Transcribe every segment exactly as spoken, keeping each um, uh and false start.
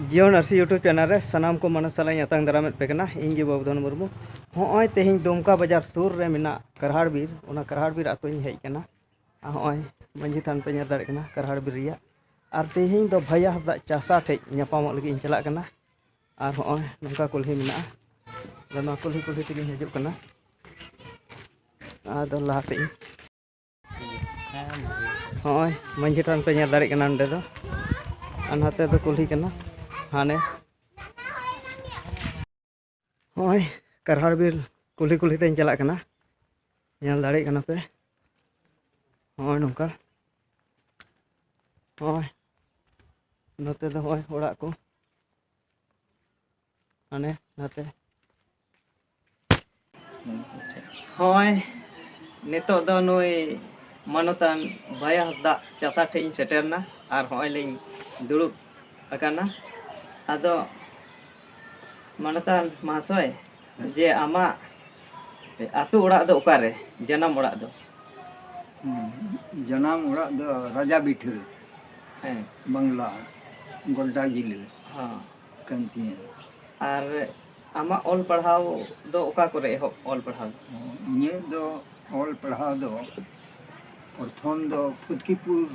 ᱡᱤᱭᱚᱱ ᱟᱹᱨᱥᱤ YouTube channel ᱨᱮ ᱥᱟᱱᱟᱢ ᱠᱚ ᱢᱟᱱᱚᱥ ᱥᱟᱞᱟᱜ ᱤᱧ ᱟᱛᱟᱝ ᱫᱟᱨᱟᱢᱮᱫ ᱯᱮ ᱠᱟᱱᱟ᱾ ᱤᱧ ᱜᱮ ᱵᱟᱹᱵᱩᱫᱷᱚᱱ ᱢᱩᱨᱢᱩ᱾ ᱦᱚᱸᱜᱼᱚᱭ ᱛᱮᱦᱮᱧ ᱫᱩᱢᱠᱟ ᱵᱟᱡᱟᱨ ᱥᱩᱨ ᱨᱮ ᱢᱮᱱᱟᱜ ᱠᱟᱨᱦᱟᱲ ᱵᱤᱨ, ᱚᱱᱟ ᱠᱟᱨᱦᱟᱲ ᱵᱤᱨ ᱟᱛᱳᱧ ᱦᱮᱡ ᱠᱟᱱᱟ᱾ ᱟᱨ ᱦᱚᱸᱜᱼᱚᱭ ᱢᱟᱹᱡᱷᱤ ᱛᱷᱟᱱ ᱯᱮ ᱧᱮᱞ ᱫᱟᱲᱮᱭᱟᱜ ᱠᱟᱱᱟ ᱠᱟᱨᱦᱟᱲ ᱵᱤᱨ ᱨᱮᱭᱟᱜ᱾ ᱟᱨ ᱛᱮᱦᱮᱧ ᱫᱚ ᱵᱷᱟᱭᱟ ᱦᱟᱸᱥᱫᱟᱜ ᱪᱟᱥᱟ ᱴᱷᱮᱡ ᱧᱟᱯᱟᱢᱚᱜ ᱞᱟᱹᱜᱤᱫ ᱤᱧ ᱪᱟᱞᱟᱜ ᱠᱟᱱᱟ᱾ ᱟᱨ ᱦᱚᱸᱜᱼᱚᱭ ᱱᱚᱝᱠᱟ ᱠᱩᱞᱦᱤ ᱢᱮᱱᱟᱜᱼᱟ᱾ ᱟᱫᱚ ᱱᱚᱣᱟ ᱠᱩᱞᱦᱤ ᱠᱩᱞᱦᱤ ᱛᱮᱜᱤᱧ ᱦᱤᱡᱩᱜ ᱠᱟᱱᱟ᱾ ᱟᱫᱚ ᱞᱟᱦᱟ ᱥᱮᱫ ᱤᱧ ᱦᱚᱸᱜᱼᱚᱭ ᱢᱟᱹᱡᱷᱤ ᱛᱷᱟᱱ ᱯᱮ ᱧᱮᱞ ᱫᱟᱲᱮᱭᱟᱜ ᱠᱟᱱᱟ ᱱᱚᱸᱰᱮ ᱫᱚ᱾ ᱟᱨ ᱱᱚᱛᱮ ᱫᱚ ᱠᱩᱞᱦᱤ ᱠᱟᱱᱟ᱾ ᱦᱟᱱᱮ ᱦᱚᱸᱜᱼᱚᱭ ᱠᱟᱨᱦᱟᱲ ᱵᱤᱨ ᱠᱩᱞᱦᱤ ᱠᱩᱞᱦᱤ ᱛᱮᱧ ᱪᱟᱞᱟᱜ ᱠᱟᱱᱟ᱾ ᱧᱮᱞ ᱫᱟᱲᱮᱭᱟᱜ ᱠᱟᱱᱟ ᱯᱮ᱾ ᱦᱚᱸᱜᱼᱚᱭ ᱱᱚᱝᱠᱟ᱾ ᱦᱚᱸᱜᱼᱚᱭ ᱱᱚᱛᱮ ᱫᱚ ᱦᱚᱸᱜᱼᱚᱭ ᱚᱲᱟᱜ ᱠᱚ᱾ ᱦᱟᱱᱮ ᱱᱟᱛᱮ᱾ ᱦᱚᱸᱜᱼᱚᱭ ᱱᱤᱛᱚᱜ ᱫᱚ ᱱᱩᱭ ᱢᱟᱱᱚᱛᱟᱱ ᱵᱷᱟᱭᱟ ᱦᱟᱸᱥᱫᱟᱜ ᱪᱟᱛᱟ ᱴᱷᱮᱡ ᱤᱧ ᱥᱮᱴᱮᱨᱱᱟ᱾ ᱟᱨ ᱦᱚᱸᱜᱼᱚᱭ ᱞᱤᱧ ᱫᱩᱲᱩᱵ ᱟᱠᱟᱱᱟ᱾ ᱟᱫᱚ ᱢᱟᱱᱚᱛᱟᱱ ᱢᱟᱦᱟᱥᱚᱭ, ᱡᱮ ᱟᱢᱟᱜ ᱟᱹᱛᱩ ᱚᱲᱟᱜ ᱫᱚ ᱚᱠᱟᱨᱮ, ᱡᱟᱱᱟᱢ ᱚᱲᱟᱜ ᱫᱚ? ᱦᱩᱸ, ᱡᱟᱱᱟᱢ ᱚᱲᱟᱜ ᱫᱚ ᱨᱟᱡᱟ ᱵᱤᱴᱷᱟᱹ, ᱦᱮᱸ᱾ ᱵᱟᱝᱞᱟ, ᱜᱚᱰᱰᱟ ᱡᱤᱞᱟᱹ ᱦᱚᱸ᱾ ᱠᱟᱱ ᱛᱤᱧᱟᱹ᱾ ᱟᱨ ᱟᱢᱟᱜ ᱚᱞ ᱯᱟᱲᱦᱟᱣ ᱫᱚ ᱚᱠᱟ ᱠᱚᱨᱮ ᱮᱦᱚᱵ ᱚᱞ ᱯᱟᱲᱦᱟᱣ ᱫᱚ? ᱤᱧᱟᱹᱜ ᱫᱚ ᱚᱞ ᱯᱟᱲᱦᱟᱣ ᱫᱚ ᱯᱨᱚᱛᱷᱚᱢ ᱫᱚ ᱯᱷᱩᱛᱠᱤᱯᱩᱨ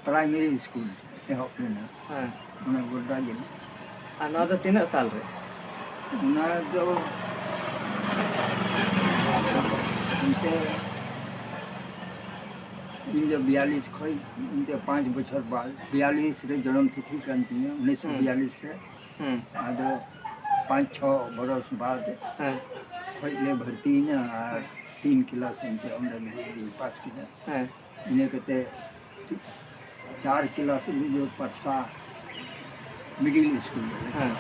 ᱯᱨᱟᱭᱢᱟᱨᱤ ᱥᱠᱩᱞ ᱮᱦᱚᱵ ᱞᱮᱱᱟ᱾ ᱦᱮᱸ᱾ ᱚᱱᱟ ᱜᱚᱰᱰᱟ ᱡᱤᱞᱟᱹ᱾ ᱟᱨ ᱱᱚᱣᱟ ᱫᱚ ᱛᱤᱱᱟᱹᱜ ᱥᱟᱞ ᱨᱮ? ᱚᱱᱟ ᱫᱚ ᱮᱱᱛᱮ ᱤᱧ ᱫᱚ ᱵᱤᱭᱟᱞᱤᱥ ᱠᱷᱚᱡ, ᱮᱱᱛᱮ ᱯᱟᱸᱪ ᱵᱚᱪᱷᱚᱨ ᱵᱟᱫ, ᱵᱤᱭᱟᱞᱤᱥ ᱨᱮ ᱡᱚᱱᱚᱢ ᱛᱤᱛᱷᱤ ᱠᱟᱱ ᱛᱤᱧᱟᱹ, ᱩᱱᱤᱥᱥᱚ ᱵᱤᱭᱟᱞᱤᱥ ᱨᱮ᱾ ᱦᱩᱸ᱾ ᱟᱫᱚ ᱯᱟᱸᱪ ᱪᱷᱚ ᱵᱚᱨᱚᱥ ᱵᱟᱫ ᱦᱮᱸ᱾ ᱠᱷᱚᱡ ᱞᱮ ᱵᱷᱚᱨᱛᱤᱭᱮᱱᱟ ᱟᱨ ᱦᱮᱸ᱾ ᱛᱤᱱ ᱠᱞᱟᱥ ᱮᱱᱛᱮ ᱚᱸᱰᱮ ᱫᱷᱟᱹᱵᱤᱡ ᱞᱤᱧ ᱯᱟᱥ ᱠᱮᱫᱟ᱾ ᱦᱮᱸ᱾ ᱤᱱᱟᱹ ᱠᱟᱛᱮ ᱪᱟᱨ ᱠᱞᱟᱥ ᱦᱟᱹᱵᱤᱡ ᱫᱚ ᱯᱟᱨᱥᱟ ᱢᱤᱰᱤᱞ ᱥᱠᱩᱞ ᱨᱮ᱾ ᱦᱮᱸ᱾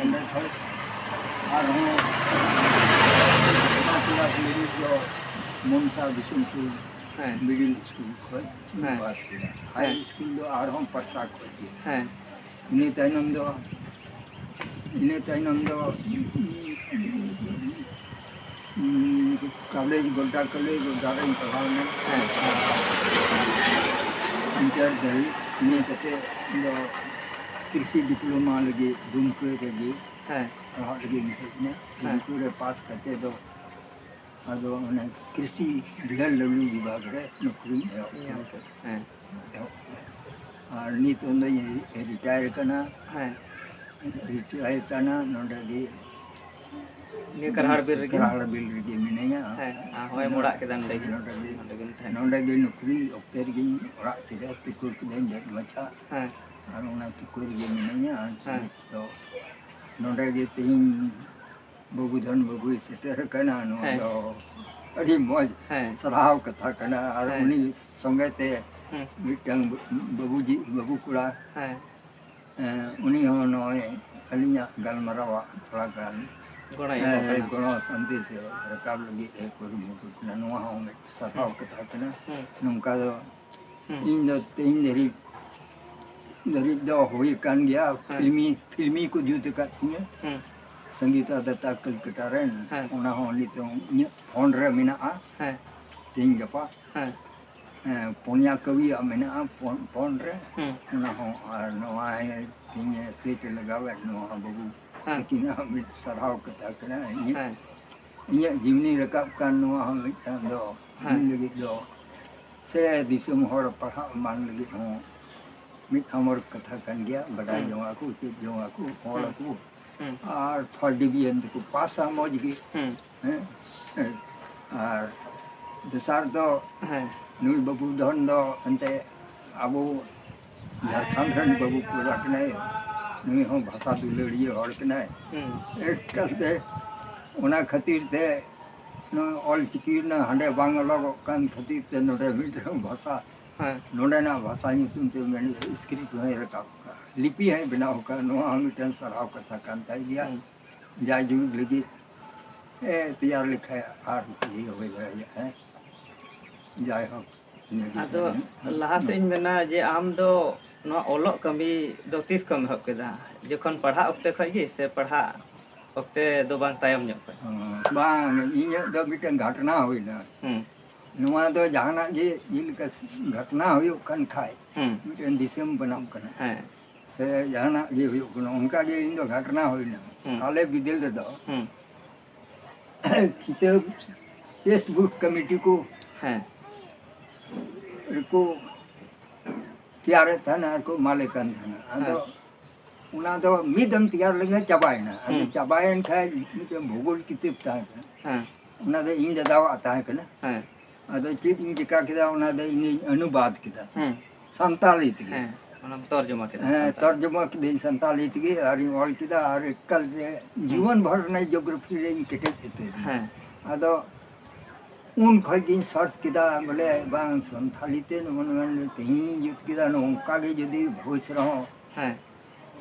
ᱚᱸᱰᱮ ᱠᱷᱚᱡ ᱟᱨᱦᱚᱸ ᱯᱟᱸᱪ ᱠᱞᱟᱥ ᱦᱟᱹᱵᱤᱡ ᱫᱚ ᱢᱚᱱᱥᱟ ᱵᱤᱥᱱᱩᱯᱩᱨ ᱦᱮᱸ᱾ ᱢᱤᱰᱤᱞ ᱥᱠᱩᱞ ᱠᱷᱚᱡ ᱦᱮᱸ᱾ ᱯᱟᱥ ᱠᱮᱫᱟ᱾ ᱦᱟᱭ ᱦᱮᱸ᱾ ᱥᱠᱩᱞ ᱫᱚ ᱟᱨᱦᱚᱸ ᱯᱟᱨᱥᱟ ᱠᱷᱚᱡ ᱜᱮ᱾ ᱦᱮᱸ᱾ ᱤᱱᱟᱹ ᱛᱟᱭᱱᱚᱢ ᱫᱚ, ᱤᱱᱟᱹ ᱛᱟᱭᱱᱚᱢ ᱫᱚ, ᱩᱸ, ᱠᱚᱞᱮᱡᱽ, ᱜᱳᱰᱰᱟ ᱠᱚᱞᱮᱡᱽ, ᱜᱳᱰᱰᱟ ᱨᱮᱧ ᱯᱟᱲᱦᱟᱣ ᱮᱱᱟ᱾ ᱦᱮᱸ᱾ ᱤᱱᱴᱟᱨ ᱫᱷᱟᱹᱵᱤᱡ᱾ ᱤᱱᱟᱹ ᱠᱟᱛᱮ ᱫᱚ ᱠᱨᱤᱥᱤ ᱰᱤᱯᱞᱳᱢᱟ ᱞᱟᱹᱜᱤᱫ ᱫᱩᱢᱠᱟᱹ ᱨᱮᱜᱮ ᱦᱮᱸ ᱯᱟᱲᱦᱟᱜ ᱞᱟᱹᱜᱤᱫ ᱤᱧ ᱦᱮᱡ ᱮᱱᱟ᱾ ᱦᱮᱸ᱾ ᱫᱩᱢᱠᱟᱹ ᱨᱮ ᱯᱟᱥ ᱠᱟᱛᱮ ᱫᱚ ᱟᱫᱚ ᱚᱱᱮ ᱠᱨᱤᱥᱤ ᱵᱤᱦᱟᱨ ᱞᱟᱹᱞᱩ ᱵᱤᱵᱷᱟᱜᱽ ᱨᱮ ᱱᱚᱠᱨᱤᱧ ᱮᱦᱚᱵ ᱧᱟᱢ ᱠᱮᱫᱟ᱾ ᱠᱮᱫ᱾ ᱦᱮᱸ᱾ ᱮᱦᱚᱵ ᱠᱮᱫᱟ᱾ ᱟᱨ ᱱᱤᱛᱚᱝ ᱫᱚᱧ ᱨᱤᱴᱟᱭᱟᱨ ᱠᱟᱱᱟ᱾ ᱦᱮᱸ᱾ ᱨᱤᱴᱟᱭᱟᱨ ᱠᱟᱱᱟ, ᱱᱚᱰᱮ ᱜᱮ ᱱᱤᱭᱟᱹ ᱠᱟᱨᱦᱟᱲ ᱵᱤᱞ ᱨᱮᱜᱮ? ᱠᱟᱨᱦᱟᱲ ᱵᱤᱞ ᱨᱮᱜᱮ ᱢᱤᱱᱟᱹᱧᱟ᱾ ᱦᱮᱸ, ᱟᱨ ᱦᱚᱸᱜᱼᱚᱭ ᱮᱢ ᱚᱲᱟᱜ ᱠᱮᱫᱟ ᱱᱚᱰᱮ ᱜᱮ? ᱱᱚᱰᱮ ᱜᱮ, ᱱᱚᱰᱮ ᱜᱮᱢ ᱛᱟᱦᱮᱱᱟ? ᱱᱚᱰᱮ ᱜᱮ ᱱᱚᱠᱨᱤ ᱚᱠᱛᱮ ᱨᱮᱜᱮᱧ ᱚᱲᱟᱜ ᱠᱮᱫᱟ, ᱰᱮᱨ ᱢᱟᱪᱷᱟ᱾ ᱦᱮᱸ᱾ ᱟᱨ ᱚᱱᱟ ᱛᱩᱠᱟᱹ ᱨᱮᱜᱮ ᱢᱤᱱᱟᱹᱧᱟ᱾ ᱟᱨ ᱦᱮᱸ᱾ ᱱᱤᱛ ᱫᱚ ᱱᱚᱰᱮ ᱜᱮ ᱛᱮᱦᱮᱧ ᱵᱟᱹᱵᱩ ᱫᱷᱚᱱ ᱵᱟᱹᱵᱩᱭ ᱥᱮᱴᱮᱨ ᱟᱠᱟᱱᱟ, ᱱᱚᱣᱟ ᱦᱮᱸ᱾ ᱫᱚ ᱟᱹᱰᱤ ᱢᱚᱡᱽ ᱦᱮᱸ᱾ ᱥᱟᱨᱦᱟᱣ ᱠᱟᱛᱷᱟ ᱠᱟᱱᱟ᱾ ᱟᱨ ᱦᱮᱸ᱾ ᱩᱱᱤ ᱥᱚᱸᱜᱮ ᱛᱮ ᱦᱮᱸ᱾ ᱢᱤᱫᱴᱟᱝ ᱵᱟᱹᱵᱩᱡᱤ, ᱵᱟᱹᱵᱩ ᱠᱚᱲᱟ, ᱦᱮᱸ᱾ ᱮᱸ, ᱩᱱᱤ ᱦᱚᱸ ᱱᱚᱜᱼᱚᱭ ᱟᱹᱞᱤᱧᱟᱜ ᱜᱟᱞᱢᱟᱨᱟᱣᱟᱜ ᱛᱷᱚᱲᱟ ᱜᱟᱱ, ᱜᱚᱲᱚᱭ ᱮᱢᱚᱜ ᱮᱸ, ᱠᱟᱱᱟ᱾ ᱜᱚᱲᱚ ᱥᱟᱱᱫᱮᱥ ᱮ ᱨᱟᱠᱟᱵ ᱞᱟᱹᱜᱤᱫ ᱮ ᱠᱩᱨᱩᱢᱩᱴᱩ ᱠᱟᱱᱟ᱾ ᱱᱚᱣᱟ ᱦᱚᱸ ᱢᱤᱫ ᱥᱟᱨᱦᱟᱣ ᱦᱮᱸ᱾ ᱠᱟᱛᱷᱟ ᱠᱟᱱᱟ᱾ ᱦᱮᱸ᱾ ᱱᱚᱝᱠᱟ ᱫᱚ ᱦᱩᱸ᱾ ᱤᱧ ᱫᱚ ᱛᱮᱦᱮᱧ ᱫᱷᱟᱹᱨᱤᱡ, ᱫᱷᱟᱹᱨᱤᱡ ᱫᱚ ᱦᱩᱭ ᱟᱠᱟᱱ ᱜᱮᱭᱟ᱾ ᱦᱮᱸ᱾ ᱯᱷᱤᱞᱢᱤ, ᱯᱷᱤᱞᱢᱤ ᱠᱚ ᱡᱩᱛ ᱟᱠᱟᱫ ᱛᱤᱧᱟᱹ᱾ ᱦᱩᱸ᱾ ᱥᱚᱝᱜᱤᱛᱟ ᱫᱟᱛᱟ ᱠᱟᱞᱠᱟᱴᱟ ᱨᱮᱱ᱾ ᱦᱮᱸ᱾ ᱚᱱᱟ ᱦᱚᱸ ᱱᱤᱛᱚᱝ ᱤᱧᱟᱹᱜ ᱯᱷᱳᱱ ᱨᱮ ᱢᱮᱱᱟᱜᱼᱟ᱾ ᱦᱮᱸ᱾ ᱛᱮᱦᱮᱧ ᱜᱟᱯᱟ᱾ ᱦᱮᱸ᱾ ᱦᱮᱸ, ᱯᱩᱱᱭᱟ ᱠᱟᱹᱣᱤᱭᱟᱜ ᱢᱮᱱᱟᱜᱼᱟ ᱯᱷᱳᱱ, ᱯᱷᱳᱱ ᱨᱮ᱾ ᱦᱩᱸ᱾ ᱚᱱᱟ ᱦᱚᱸ ᱟᱨ ᱱᱚᱣᱟ ᱛᱮᱦᱮᱧ ᱥᱮᱴ ᱮ ᱞᱟᱜᱟᱣᱮᱫ, ᱱᱚᱣᱟ ᱵᱟᱹᱵᱩ ᱦᱮᱸ᱾ ᱛᱟᱹᱠᱤᱱᱟᱜ ᱢᱤᱫ ᱥᱟᱨᱦᱟᱣ ᱠᱟᱛᱷᱟ ᱠᱟᱱᱟ᱾ ᱤᱧᱟᱹᱜ ᱦᱮᱸ᱾ ᱤᱧᱟᱹᱜ ᱡᱤᱵᱽᱱᱤ ᱨᱟᱠᱟᱵ ᱠᱟᱱ ᱱᱚᱣᱟ ᱦᱚᱸ ᱢᱤᱫᱴᱟᱝ ᱫᱚ ᱦᱮᱸ᱾ ᱤᱧ ᱞᱟᱹᱜᱤᱫ ᱫᱚ ᱥᱮ ᱫᱤᱥᱚᱢ ᱦᱚᱲ ᱯᱟᱲᱦᱟᱜ ᱮᱢᱟᱱ ᱞᱟᱹᱜᱤᱫ ᱦᱚᱸ ᱢᱤᱫ ᱟᱢᱚᱨ ᱠᱟᱛᱷᱟ ᱠᱟᱱ ᱜᱮᱭᱟ᱾ ᱵᱟᱰᱟᱭ ᱦᱮᱸ᱾ ᱡᱚᱝ ᱟᱠᱚ, ᱪᱮᱫ ᱡᱚᱝ ᱟᱠᱚ, ᱦᱚᱲ ᱦᱮᱸ᱾ ᱟᱠᱚ᱾ ᱦᱮᱸ᱾ ᱟᱨ ᱯᱷᱟᱥᱴ ᱰᱤᱵᱷᱤᱡᱚᱱ ᱫᱚᱠᱚ ᱯᱟᱥᱟ ᱢᱚᱡᱽ ᱜᱮ᱾ ᱦᱮᱸ᱾ ᱦᱮᱸ? ᱦᱮᱸ᱾ ᱟᱨ ᱫᱚᱥᱟᱨ ᱫᱚ ᱦᱮᱸ᱾ ᱱᱩᱭ ᱵᱟᱹᱵᱩ ᱫᱷᱚᱱ ᱫᱚ ᱮᱱᱛᱮ ᱟᱵᱚ ᱡᱷᱟᱲᱠᱷᱚᱸᱰ ᱨᱮᱱ ᱵᱟᱹᱵᱩ ᱠᱚᱲᱟ ᱠᱟᱱᱟᱭ, ᱱᱩᱭ ᱦᱚᱸ ᱵᱷᱟᱥᱟ ᱫᱩᱞᱟᱹᱲᱤᱭᱟᱹ ᱦᱚᱲ ᱠᱟᱱᱟᱭ᱾ ᱦᱩᱸ᱾ ᱮᱠᱟᱞᱛᱮ ᱚᱱᱟ ᱠᱷᱟᱹᱛᱤᱨ ᱛᱮ ᱱᱚᱣᱟ ᱚᱞ ᱪᱤᱠᱤ ᱨᱮᱱᱟᱜ ᱦᱟᱸᱰᱮ ᱵᱟᱝ ᱚᱞᱚᱜᱚᱜ ᱠᱟᱱ ᱠᱷᱟᱹᱛᱤᱨ ᱛᱮ ᱱᱚᱰᱮ ᱢᱤᱫᱴᱟᱝ ᱵᱷᱟᱥᱟ, ᱦᱮᱸ᱾ ᱱᱚᱰᱮᱱᱟᱜ ᱵᱷᱟᱥᱟ ᱧᱩᱛᱩᱢ ᱛᱮ ᱢᱤᱫᱴᱟᱝ ᱥᱠᱨᱤᱯᱴ ᱦᱚᱸᱭ ᱨᱟᱠᱟᱵ ᱠᱟᱜᱼᱟ, ᱞᱤᱯᱤ ᱦᱚᱸᱭ ᱵᱮᱱᱟᱣ ᱠᱟᱜᱼᱟ᱾ ᱱᱚᱣᱟ ᱦᱚᱸ ᱢᱤᱫᱴᱟᱝ ᱥᱟᱨᱦᱟᱣ ᱠᱟᱛᱷᱟ ᱠᱟᱱ ᱛᱟᱭ ᱜᱮᱭᱟ᱾ ᱦᱩᱸ᱾ ᱡᱟᱭᱡᱩᱜᱽ ᱞᱟᱹᱜᱤᱫ ᱮ ᱛᱮᱭᱟᱨ ᱞᱮᱠᱷᱟᱡ ᱟᱨ ᱤᱭᱟᱹ ᱦᱩᱭ ᱫᱟᱲᱮᱭᱟᱜᱼᱟ᱾ ᱡᱟᱭᱦᱳᱠ, ᱤᱱᱟᱹᱜᱮ ᱟᱫᱚ ᱛᱟᱦᱮᱸ ᱠᱟᱱᱟ᱾ ᱞᱟᱦᱟ ᱥᱮᱫ ᱤᱧ ᱢᱮᱱᱟ ᱡᱮ ᱟᱢ ᱫᱚ ᱱᱚᱣᱟ ᱚᱞᱚᱜ ᱠᱟᱹᱢᱤ ᱫᱚ ᱛᱤᱥ ᱠᱷᱚᱱ ᱮᱢ ᱮᱦᱚᱵ ᱠᱮᱫᱟ? ᱡᱚᱠᱷᱚᱱ ᱯᱟᱲᱦᱟᱜ ᱚᱠᱛᱮ ᱠᱷᱚᱡ ᱜᱮ ᱥᱮ ᱯᱟᱲᱦᱟᱜ ᱚᱠᱛᱮ ᱫᱚ ᱵᱟᱝ ᱛᱟᱭᱚᱢ ᱧᱚᱜ ᱠᱷᱚᱡ? ᱚ, ᱵᱟᱝ, ᱤᱧᱟᱹᱜ ᱫᱚ ᱢᱤᱫᱴᱮᱱ ᱜᱷᱚᱴᱱᱟ ᱦᱩᱭᱱᱟ᱾ ᱦᱩᱸ᱾ ᱱᱚᱣᱟ ᱫᱚ ᱡᱟᱦᱟᱱᱟᱜ ᱜᱮ ᱡᱮᱞᱮᱠᱟ ᱜᱷᱚᱴᱱᱟ ᱦᱩᱭᱩᱜ ᱠᱟᱱ ᱠᱷᱟᱡ, ᱦᱩᱸ᱾ ᱢᱤᱫᱴᱮᱱ ᱫᱤᱥᱚᱢ ᱵᱮᱱᱟᱣ ᱠᱟᱱᱟ᱾ ᱦᱮᱸ᱾ ᱥᱮ ᱡᱟᱦᱟᱱᱟᱜ ᱜᱮ ᱦᱩᱭᱩᱜ ᱠᱟᱱᱟ, ᱚᱱᱠᱟ ᱜᱮ ᱤᱧ ᱫᱚ ᱜᱷᱟᱴᱱᱟ ᱦᱩᱭᱱᱟ᱾ ᱦᱩᱸ᱾ ᱟᱞᱮ ᱵᱤᱫᱟᱹᱞ ᱨᱮᱫᱚ ᱦᱩᱸ᱾ ᱠᱤᱛᱟᱹᱵ ᱴᱮᱠᱥᱴ ᱵᱩᱠ ᱠᱚᱢᱤᱴᱤ ᱠᱚ ᱦᱮᱸ᱾ ᱨᱮᱠᱚ ᱛᱮᱭᱟᱨᱮᱫ ᱛᱟᱦᱮᱱᱟ ᱟᱨ ᱠᱚ ᱮᱢᱟᱞᱮ ᱠᱟᱱ ᱛᱟᱦᱮᱱᱟ᱾ ᱟᱫᱚ ᱦᱮᱸ᱾ ᱚᱱᱟ ᱫᱚ ᱢᱤᱫ ᱫᱚᱢ ᱛᱮᱭᱟᱨ ᱞᱮᱱᱠᱷᱟᱱ ᱪᱟᱵᱟᱭᱮᱱᱟ᱾ ᱟᱫᱚ ᱦᱩᱸ᱾ ᱪᱟᱵᱟᱭᱮᱱ ᱠᱷᱟᱡ ᱢᱤᱫᱴᱮᱱ ᱵᱷᱩᱜᱳᱞ ᱠᱤᱛᱟᱹᱵ ᱛᱟᱦᱮᱸ ᱠᱟᱱᱟ᱾ ᱦᱮᱸ᱾ ᱚᱱᱟ ᱫᱚ ᱤᱧ ᱫᱟᱫᱟᱣᱟᱜ ᱛᱟᱦᱮᱸ ᱠᱟᱱᱟ᱾ ᱦᱮᱸ᱾ ᱟᱫᱚ ᱪᱮᱫ ᱤᱧ ᱪᱤᱠᱟ ᱠᱮᱫᱟ, ᱚᱱᱟ ᱫᱚ ᱤᱧᱤᱧ ᱚᱱᱩᱵᱟᱫ ᱠᱮᱫᱟ᱾ ᱦᱮᱸ᱾ ᱥᱟᱱᱛᱟᱞᱤ ᱛᱮᱜᱮ᱾ ᱦᱮᱸ, ᱚᱱᱟᱢ ᱛᱚᱨᱡᱚᱢᱟ ᱠᱮᱫᱟ ᱦᱮᱸ, ᱥᱟᱱᱛᱟᱲ᱾ ᱛᱚᱨᱡᱚᱢᱟ ᱠᱤᱫᱟᱹᱧ ᱥᱟᱱᱛᱟᱞᱤ ᱛᱮᱜᱮ ᱟᱨᱤᱧ ᱚᱞ ᱠᱮᱫᱟ ᱟᱨ ᱮᱠᱟᱞ ᱛᱮ ᱦᱩᱸ᱾ ᱡᱤᱭᱚᱱ ᱵᱷᱳᱨ ᱨᱮᱱᱟᱜ ᱡᱤᱭᱳᱜᱨᱟᱯᱷᱤ ᱨᱮᱧ ᱠᱮᱴᱮᱡ ᱩᱛᱟᱹᱨ ᱮᱱᱟ᱾ ᱦᱮᱸ᱾ ᱟᱫᱚ ᱩᱱ ᱠᱷᱚᱡ ᱜᱤᱧ ᱥᱟᱨᱪ ᱠᱮᱫᱟ, ᱵᱚᱞᱮ ᱵᱟᱝ ᱥᱟᱱᱛᱟᱞᱤ ᱛᱮ ᱱᱚᱜᱼᱚ ᱱᱚᱣᱟ ᱛᱮᱦᱤᱧ ᱡᱩᱛ ᱠᱮᱫᱟ, ᱱᱚᱝᱠᱟ ᱜᱮ ᱡᱩᱫᱤ ᱵᱷᱚᱭᱮᱥ ᱨᱮᱦᱚᱸ ᱦᱮᱸ᱾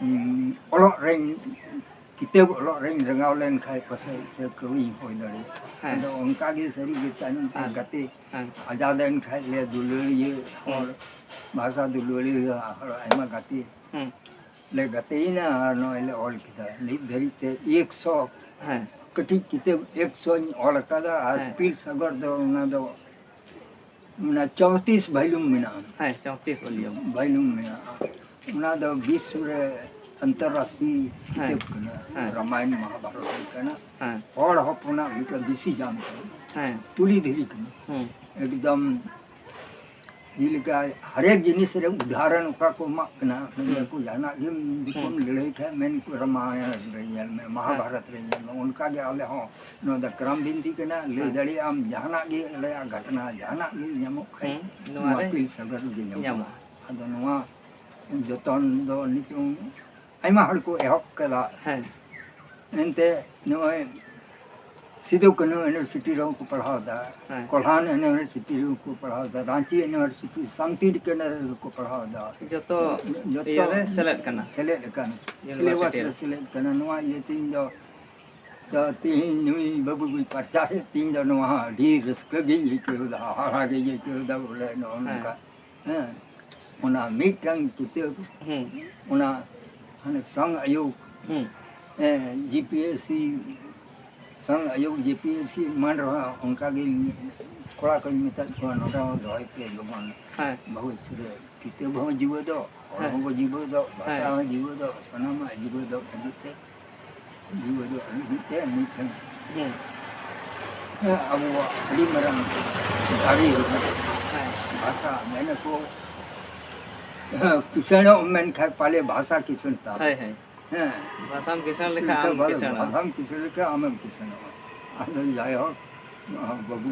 ᱩᱸ, ᱚᱞᱚᱜ ᱨᱮᱧ, ᱠᱤᱛᱟᱹᱵ ᱚᱞᱚᱜ ᱨᱮᱧ ᱨᱟᱸᱜᱟᱣ ᱞᱮᱱ ᱠᱷᱟᱡ ᱯᱟᱥᱮᱡ ᱥᱮ ᱠᱟᱹᱣᱰᱤᱧ ᱦᱩᱭ ᱫᱟᱲᱮᱭᱟᱜᱼᱟ᱾ ᱦᱮᱸ᱾ ᱟᱫᱚ ᱚᱱᱠᱟ ᱜᱮ ᱥᱟᱹᱨᱤ ᱜᱮ ᱛᱟᱭᱱᱚᱢ ᱛᱮ ᱦᱮᱸ᱾ ᱜᱟᱛᱮ ᱦᱮᱸ᱾ ᱟᱡᱟᱫ ᱮᱱ ᱠᱷᱟᱡ ᱞᱮ ᱫᱩᱞᱟᱹᱲᱤᱭᱟᱹ ᱦᱚᱲ, ᱦᱩᱸ᱾ ᱵᱷᱟᱥᱟ ᱫᱩᱞᱟᱹᱲᱤᱭᱟᱹ ᱦᱚᱲ ᱟᱭᱢᱟ ᱜᱟᱛᱮ ᱦᱩᱸ᱾ ᱞᱮ ᱜᱟᱛᱮᱭᱮᱱᱟ ᱟᱨ ᱱᱚᱜᱼᱚᱭ ᱞᱮ ᱚᱞ ᱠᱮᱫᱟ᱾ ᱱᱤᱛ ᱫᱷᱟᱹᱨᱤᱡ ᱛᱮ ᱮᱠᱥᱚ ᱦᱮᱸ᱾ ᱠᱟᱹᱴᱤᱡ ᱠᱤᱛᱟᱹᱵ ᱮᱠᱥᱚᱧ ᱚᱞ ᱟᱠᱟᱫᱟ ᱟᱨ ᱦᱮᱸ᱾ ᱯᱤᱞ ᱥᱟᱜᱚᱨ ᱫᱚ ᱚᱱᱟ ᱫᱚ ᱢᱟᱱᱮ ᱪᱚᱣᱛᱤᱥ ᱵᱷᱟᱭᱞᱩᱢ ᱢᱮᱱᱟᱜᱼᱟ᱾ ᱦᱮᱸ, ᱪᱚᱣᱛᱤᱥ ᱵᱷᱟᱭᱞᱩᱢ᱾ ᱵᱷᱟᱭᱞᱩᱢ ᱢᱮᱱᱟᱜᱼᱟ᱾ ᱚᱱᱟ ᱫᱚ ᱵᱤᱥᱥᱚ ᱨᱮ ᱟᱱᱛᱚᱨᱨᱟᱥᱴᱨᱤᱭᱚ ᱦᱮᱸ᱾ ᱠᱤᱛᱟᱹᱵ ᱠᱟᱱᱟ᱾ ᱦᱮᱸ᱾ ᱨᱟᱢᱟᱭᱚᱱ ᱢᱚᱦᱟᱵᱷᱟᱨᱚᱛ ᱞᱮᱠᱟᱱᱟᱜ ᱦᱮᱸ᱾ ᱦᱚᱲ ᱦᱚᱯᱚᱱᱟᱜ ᱢᱤᱫᱴᱮᱱ ᱵᱤᱥᱤ ᱡᱟᱢ ᱠᱟᱱᱟ᱾ ᱦᱮᱸ᱾ ᱛᱩᱞᱤ ᱫᱷᱤᱨᱤ ᱠᱟᱱᱟ᱾ ᱦᱩᱸ᱾ ᱮᱠᱫᱚᱢ ᱡᱮᱞᱮᱠᱟ ᱦᱟᱨᱮᱠ ᱡᱤᱱᱤᱥ ᱨᱮ ᱩᱫᱟᱦᱚᱨᱚᱱ ᱚᱠᱟ ᱠᱚ ᱮᱢᱟᱜ ᱠᱟᱱᱟ, ᱦᱩᱸ᱾ ᱢᱮᱱᱫᱟᱠᱚ ᱡᱟᱦᱟᱱᱟᱜ ᱜᱮᱢ ᱫᱤᱠᱩᱢ ᱦᱩᱸ᱾ ᱞᱟᱹᱲᱦᱟᱹᱭ ᱠᱷᱟᱡ ᱢᱮᱱ ᱠᱚ ᱨᱟᱢᱟᱭᱚᱱ ᱨᱮ ᱧᱮᱞ ᱢᱮ, ᱦᱮᱸ᱾ ᱢᱚᱦᱟᱵᱷᱟᱨᱚᱛ ᱨᱮ ᱧᱮᱞ ᱢᱮ, ᱚᱱᱠᱟ ᱜᱮ ᱟᱞᱮ ᱦᱚᱸ ᱱᱚᱣᱟ ᱫᱚ ᱠᱨᱟᱢ ᱵᱤᱱᱛᱤ ᱠᱟᱱᱟ, ᱞᱟᱹᱭ ᱦᱮᱸ᱾ ᱫᱟᱲᱮᱭᱟᱜ ᱟᱢ ᱡᱟᱦᱟᱱᱟᱜ ᱜᱮ ᱟᱞᱮᱭᱟᱜ ᱜᱷᱚᱴᱱᱟ, ᱡᱟᱦᱟᱱᱟᱜ ᱜᱮ ᱧᱟᱢᱚᱜ ᱠᱷᱟᱡ ᱦᱩᱸ, ᱱᱚᱣᱟ ᱱᱚᱣᱟ ᱨᱮ ᱯᱤᱞ ᱥᱟᱜᱚᱨ ᱨᱮᱜᱮ ᱧᱟᱢᱚᱜᱼᱟ᱾ ᱧᱟᱢᱚᱜᱼᱟ᱾ ᱟᱫᱚ ᱱᱚᱣᱟ ᱡᱚᱛᱚᱱ ᱫᱚ ᱱᱤᱛᱚᱝ ᱟᱭᱢᱟ ᱦᱚᱲ ᱠᱚ ᱮᱦᱚᱵ ᱠᱟᱫᱟ᱾ ᱦᱮᱸ᱾ ᱮᱱᱛᱮ ᱱᱚᱜᱼᱚᱭ ᱥᱤᱫᱩ ᱠᱟᱹᱱᱦᱩ ᱤᱭᱩᱱᱤᱵᱷᱟᱨᱥᱤᱴᱤ ᱨᱮᱦᱚᱸ ᱠᱚ ᱯᱟᱲᱦᱟᱣ ᱮᱫᱟ, ᱦᱮᱸ᱾ ᱠᱚᱞᱦᱟᱱ ᱤᱭᱩᱱᱤᱵᱷᱟᱨᱥᱤᱴᱤ ᱨᱮᱦᱚᱸ ᱠᱚ ᱯᱟᱲᱦᱟᱣ ᱮᱫᱟ, ᱨᱟᱸᱪᱤ ᱤᱭᱩᱱᱤᱵᱷᱟᱨᱥᱤᱴᱤ, ᱥᱟᱱᱛᱤ ᱱᱤᱠᱮᱛᱚᱱ ᱨᱮᱦᱚᱸ ᱠᱚ ᱯᱟᱲᱦᱟᱣ ᱮᱫᱟ᱾ ᱡᱚᱛᱚ ᱡᱚᱛᱚ ᱤᱭᱟᱹ ᱨᱮ ᱥᱮᱞᱮᱫ ᱠᱟᱱᱟ᱾ ᱥᱮᱞᱮᱫ ᱟᱠᱟᱱ, ᱤᱭᱩᱱᱤᱵᱷᱟᱨᱥᱤᱴᱤ ᱥᱤᱞᱮᱵᱟᱥ ᱨᱮ ᱨᱮ᱾ ᱥᱮᱞᱮᱫ ᱠᱟᱱᱟ᱾ ᱱᱚᱣᱟ ᱤᱭᱟᱹᱛᱮ ᱤᱧ ᱫᱚ, ᱫᱚ ᱛᱮᱦᱮᱧ ᱱᱩᱭ ᱵᱟᱹᱵᱩ ᱜᱮ ᱯᱟᱨᱪᱟ ᱦᱮᱡ ᱛᱮ ᱤᱧ ᱫᱚ ᱱᱚᱣᱟ ᱦᱚᱸ ᱟᱹᱰᱤ ᱨᱟᱹᱥᱠᱟᱹ ᱜᱤᱧ ᱟᱹᱭᱠᱟᱹᱣ ᱮᱫᱟ, ᱦᱟᱦᱟᱲᱟ ᱜᱤᱧ ᱟᱹᱭᱠᱟᱹᱣ ᱮᱫᱟ ᱵᱚᱞᱮ ᱱᱚᱜᱼᱚ ᱦᱮᱸ᱾ ᱱᱚᱝᱠᱟ᱾ ᱦᱮᱸ, ᱚᱱᱟ ᱢᱤᱫᱴᱟᱝ ᱠᱤᱛᱟᱹᱵ, ᱦᱩᱸ᱾ ᱚᱱᱟ ᱦᱟᱱᱮ ᱥᱚᱝ ᱟᱭᱳᱜᱽ, ᱦᱩᱸ᱾ ᱦᱮᱸ, ᱡᱤ ᱯᱤ ᱮᱥ ᱥᱤ ᱥᱚᱝ ᱟᱭᱳᱜᱽ, ᱡᱤ ᱯᱤ ᱮᱥ ᱥᱤ ᱮᱢᱟᱱ ᱨᱮᱦᱚᱸ ᱚᱱᱠᱟ ᱜᱮ ᱠᱚᱲᱟ ᱠᱚᱧ ᱢᱮᱛᱟᱫ ᱠᱚᱣᱟ, ᱱᱚᱰᱮ ᱦᱚᱸ ᱫᱚᱦᱚᱭ ᱯᱮ, ᱡᱮᱢᱚᱱ ᱦᱮᱸ᱾ ᱵᱟᱹᱦᱩ ᱪᱷᱩᱲᱟᱹ, ᱠᱤᱛᱟᱹᱵ ᱦᱚᱸ ᱡᱤᱣᱮᱫᱚᱜ, ᱦᱚᱲ ᱦᱮᱸ᱾ ᱦᱚᱸᱠᱚ ᱡᱤᱣᱮᱫᱚᱜ, ᱵᱷᱟᱥᱟ ᱦᱮᱸ᱾ ᱦᱚᱸ ᱡᱤᱣᱮᱫᱚᱜ, ᱥᱟᱱᱟᱢᱟᱜ ᱡᱤᱣᱮᱫᱚᱜ ᱞᱟᱹᱜᱤᱫ ᱛᱮ ᱡᱤᱣᱮᱫᱚᱜ ᱞᱟᱹᱜᱤᱫ ᱛᱮ ᱢᱤᱫᱴᱮᱱ ᱦᱮᱸ᱾ ᱦᱮᱸ, ᱟᱵᱚᱣᱟᱜ ᱟᱹᱰᱤ ᱢᱟᱨᱟᱝ ᱫᱟᱲᱮ ᱦᱩᱭᱩᱜ ᱠᱟᱱᱟ᱾ ᱦᱮᱸ᱾ ᱵᱷᱟᱥᱟ ᱢᱮᱱᱟᱠᱚ, ᱦᱮᱸ, ᱠᱤᱥᱟᱹᱬᱚᱜ ᱢᱮᱱᱠᱷᱟᱱ ᱯᱟᱞᱮ ᱵᱷᱟᱥᱟ ᱠᱤᱥᱟᱹᱬ ᱛᱟᱢ᱾ ᱦᱳᱭ, ᱦᱳᱭ᱾ ᱦᱮᱸ᱾ ᱵᱷᱟᱥᱟᱢ ᱠᱤᱥᱟᱹᱬ ᱞᱮᱠᱷᱟᱱ ᱟᱢ ᱵᱷᱟᱥᱟ-, ᱠᱤᱥᱟᱹᱬᱚᱜᱼᱟ᱾ ᱵᱷᱟᱥᱟᱢ ᱠᱤᱥᱟᱹᱬ ᱞᱮᱠᱷᱟᱱ ᱟᱢᱮᱢ ᱠᱤᱥᱟᱹᱬᱚᱜᱼᱟ᱾ ᱟᱫᱚ ᱡᱟᱭᱦᱳᱠ, ᱵᱟᱹᱵᱩ,